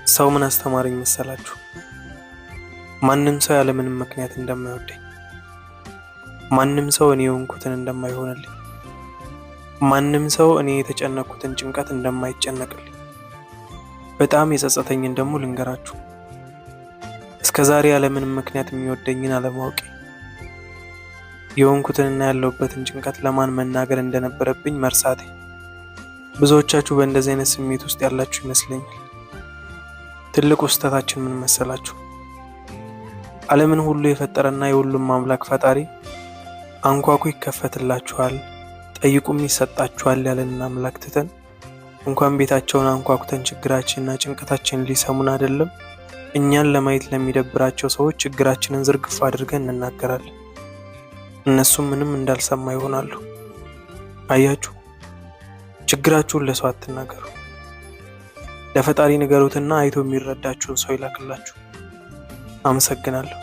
ሰው ምን አስተማረኝ መሰላችሁ? ማንም ሰው ያለምንም ምክንያት እንደማይወደኝ፣ ማንም ሰው እኔ የሆንኩትን እንደማይሆንልኝ፣ ማንም ሰው እኔ የተጨነቅኩትን ጭንቀት እንደማይጨነቅልኝ። በጣም የጸጸተኝን ደግሞ ልንገራችሁ። እስከ ዛሬ ያለምንም ምክንያት የሚወደኝን አለማወቄ፣ የሆንኩትንና ያለሁበትን ጭንቀት ለማን መናገር እንደነበረብኝ መርሳቴ። ብዙዎቻችሁ በእንደዚህ አይነት ስሜት ውስጥ ያላችሁ ይመስለኛል። ትልቁ ስህተታችን ምን መሰላችሁ? ዓለምን ሁሉ የፈጠረና የሁሉም አምላክ ፈጣሪ አንኳኩ ይከፈትላችኋል፣ ጠይቁም ይሰጣችኋል ያለንን አምላክ ትተን እንኳን ቤታቸውን አንኳኩተን ችግራችንና ጭንቀታችንን ሊሰሙን አይደለም እኛን ለማየት ለሚደብራቸው ሰዎች ችግራችንን ዝርግፍ አድርገን እንናገራለን። እነሱም ምንም እንዳልሰማ ይሆናሉ። አያችሁ፣ ችግራችሁን ለሰው አትናገሩ። ለፈጣሪ ንገሩትና አይቶ የሚረዳችሁን ሰው ይላክላችሁ። አመሰግናለሁ።